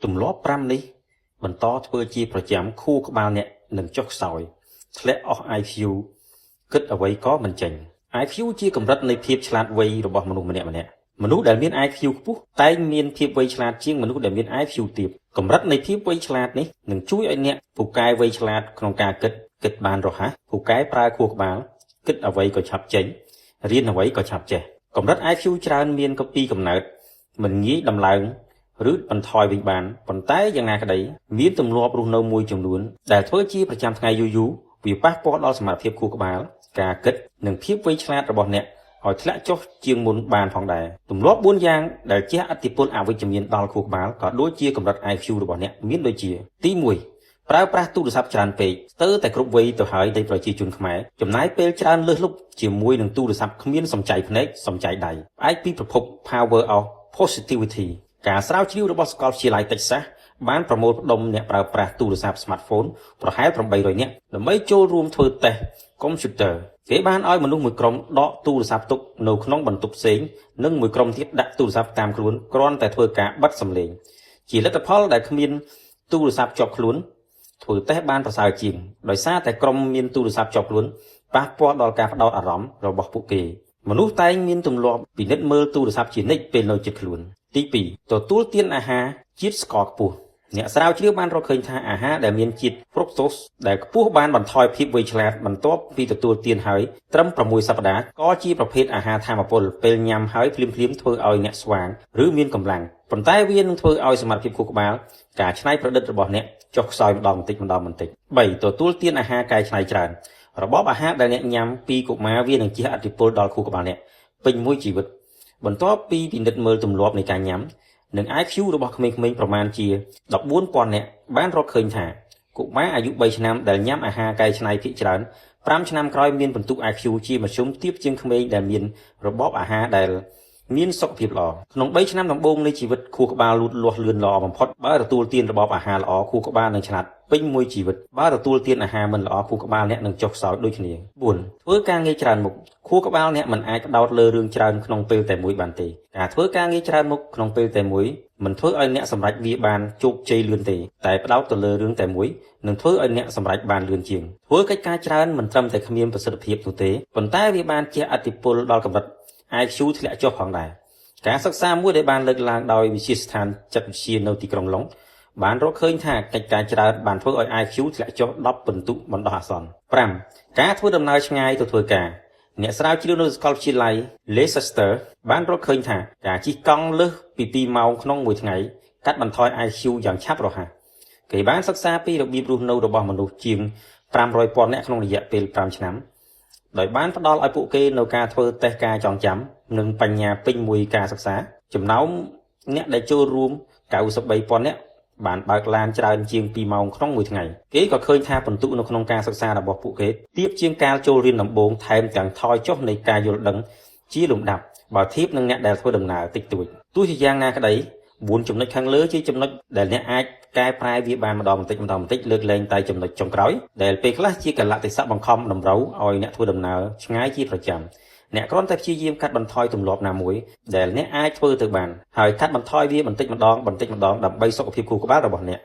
ទម្លាប់5នេះបន្តធ្វើជាប្រចាំខួរក្បាលអ្នកនឹងចុះខ្សោយធ្លាក់អស់ IQ គិតអ្វីក៏មិនចេញ IQ ជាកម្រិតនៃភាពឆ្លាតវៃរបស់មនុស្សម្នាក់ៗមនុស្សដែលមាន IQ ខ្ពស់តែងមានភាពវៃឆ្លាតជាងមនុស្សដែលមាន IQ ទាបកម្រិតនៃភាពវៃឆ្លាតនេះនឹងជួយឲ្យអ្នកពូកែវៃឆ្លាតក្នុងការគិតគិតបានរហ័សពូកែប្រើខួរក្បាលគិតអ្វីក៏ឆាប់ចេញរៀនអ្វីក៏ឆាប់ចេះកម្រិត IQ ច្រើនមានក៏ពីកំណើតមិនងាយដំឡើងឬបន្ថយវិញបានប៉ុន្តែយ៉ាងណាក្តីមានទម្លាប់រស់នៅមួយចំនួនដែលធ្វើជាប្រចាំថ្ងៃយូរៗវាប៉ះពាល់ដល់សមត្ថភាពខួរក្បាលការគិតនិងភាពវៃឆ្លាតរបស់អ្នកឲ្យធ្លាក់ចុះជាងមុនបានផងដែរទម្លាប់4យ៉ាងដែលជះឥទ្ធិពលអវិជ្ជមានដល់ខួរក្បាលក៏ដូចជាកម្រិត IQ របស់អ្នកមានដូចជាទី1ប្រើប្រាស់ទូរស័ព្ទច្រើនពេកស្ទើរតែគ្រប់វ័យទៅហើយនៃប្រជាជនខ្មែរចំណាយពេលច្រើនលើសលប់ជាមួយនឹងទូរស័ព្ទគ្មានសំចៃភ្នែកសំចៃដៃផ្អែកពីប្រភព Power of Positivity ការស្រាវជ្រាវរបស់សាកលវិទ្យាល័យ Texas បានប្រមូលផ្ដុំអ្នកប្រើប្រាស់ទូរស័ព្ទ smartphone ប្រហែល800នាក់ដើម្បីចូលរួមធ្វើតេស្តកុំព្យូទ័រគេបានឲ្យមនុស្សមួយក្រុមដកទូរស័ព្ទទុកនៅក្នុងបន្ទប់ផ្សេងនិងមួយក្រុមទៀតដាក់ទូរស័ព្ទតាមខ្លួនគ្រាន់តែធ្វើការបិទសំឡេងជាលទ្ធផលដែលគ្មានទូរស័ព្ទជាប់ខ្លួនធ្វើតេស្តបានប្រសើរជាងដោយសារតែក្រុមមានទូរស័ព្ទជាប់ខ្លួនប៉ះពាល់ដល់ការផ្ដោតអារម្មណ៍របស់ពួកគេមនុស្សតែងមានទម្លាប់ពិនិត្យមើលទូរស័ព្ទជានិច្ចពេលនៅជិតខ្លួនទី2ទទួលទានអាហារជាតិស្ករខ្ពស់អ្នកស្រាវជ្រាវបានរកឃើញថាអាហារដែលមានជាតិ fructose ដែលខ្ពស់បានបន្ថយភាពវៃឆ្លាតបន្ទាប់ពីទទួលទានហើយត្រឹម6សប្តាហ៍ក៏ជាប្រភេទអាហារធម្មពលពេលញ៉ាំហើយភ្លាមៗធ្វើឲ្យអ្នកស្វាងឬមានកម្លាំងប៉ុន្តែវានឹងធ្វើឲ្យសមត្ថភាពខួរក្បាលការច្នៃប្រឌិតរបស់អ្នកចុះខ្សោយម្ដងបន្តិចម្ដងបន្តិច3ទទួលទានអាហារកែច្នៃច្រើនរបបអាហារដែលអ្នកញ៉ាំពីកុមារវានឹងជះឥទ្ធិពលដល់ខួរក្បាលអ្នកពេញមួយជីវិតបន្ទាប់ពីពិនិត្យមើលទម្លាប់នៃការញ៉ាំនិង IQ របស់ក្មេងៗប្រមាណជា14,000នាក់បានរកឃើញថាកុមារអាយុ3ឆ្នាំដែលញ៉ាំអាហារកែច្នៃភាគច្រើន5ឆ្នាំក្រោយមានពិន្ទុ IQ ជាមធ្យមទាបជាងក្មេងដែលមានរបបអាហារដែលមានសុខភាពល្អក្នុង3ឆ្នាំដំបូងនៃជីវិតខួរក្បាលលូតលាស់លឿនល្អបំផុតបើទទួលទានរបបអាហារល្អខួរក្បាលនឹងឆ្លាតពេញមួយជីវិតបើទទួលទានអាហារមិនល្អខួរក្បាលអ្នកនឹងចុះខ្សោយដូចគ្នា4ធ្វើការងារច្រើនមុខខួរក្បាលអ្នកមិនអាចផ្ដោតលើរឿងច្រើនក្នុងពេលតែមួយបានទេការធ្វើការងារច្រើនមុខក្នុងពេលតែមួយមិនធ្វើឲ្យអ្នកសម្រេចវាបានជោគជ័យលឿនទេតែផ្ដោតទៅលើរឿងតែមួយនឹងធ្វើឲ្យអ្នកសម្រេចបានលឿនជាងធ្វើកិច្ចការច្រើនមិនត្រឹមតែគ្មានប្រសិទ្ធភាពនោះទេប៉ុន្តែវាបានជះឥទ្ធិពលដល់កម្រិត IQ ធ្លាក់ចុះផងដែរការសិក្សាមួយដែលបានលើកឡើងដោយវិទ្យាស្ថានចិត្តវិទ្យានៅទីក្រុងឡុងបានរកឃើញថាកិច្ចការច្រើនបានធ្វើឲ្យ IQ ធ្លាក់ចុះ10ពិន្ទុបណ្ដោះអាសន្ន5ការធ្វើដំណើរឆ្ងាយទៅធ្វើការអ្នកស្រាវជ្រាវនៅសាកលវិទ្យាល័យ Leicester បានរកឃើញថាការជិះកង់លើសពី2ម៉ោងក្នុងមួយថ្ងៃកាត់បន្ថយ IQ យ៉ាងឆាប់រហ័សគេបានសិក្សាពីរបៀបរស់នៅរបស់មនុស្សជាង500,000នាក់ក្នុងរយៈពេល5ឆ្នាំដោយបានផ្ដល់ឲ្យពួកគេនៅការធ្វើតេស្តការចងចាំនិងបញ្ញាពេញមួយការសិក្សាចំណោមអ្នកដែលចូលរួម93,000នាក់បានបើកឡានច្រើនជាង2ម៉ោងក្នុងមួយថ្ងៃគេក៏ឃើញថាពិន្ទុនៅក្នុងការសិក្សារបស់ពួកគេទាបជាងកាលចូលរៀនដំបូងថែមទាំងថយចុះនៃការយល់ដឹងជាលំដាប់បើធៀបនឹងអ្នកដែលធ្វើដំណើរតិចតួចទោះជាយ៉ាងណាក្តី4ចំណុចខាងលើជាចំណុចដែលអ្នកអាចកែប្រែវាបានម្ដងបន្តិចម្ដងបន្តិចលើកលែងតែចំណុចចុងក្រោយដែលពេលខ្លះជាកលៈទេសៈបង្ខំតម្រូវឲ្យអ្នកធ្វើដំណើរឆ្ងាយជាប្រចាំអ្នកគ្រាន់តែព្យាយាមកាត់បន្ថយទម្លាប់ណាមួយដែលអ្នកអាចធ្វើទៅបានហើយកាត់បន្ថយវាបន្តិចម្ដងបន្តិចម្ដងដើម្បីសុខភាពខួរក្បាលរបស់អ្នក។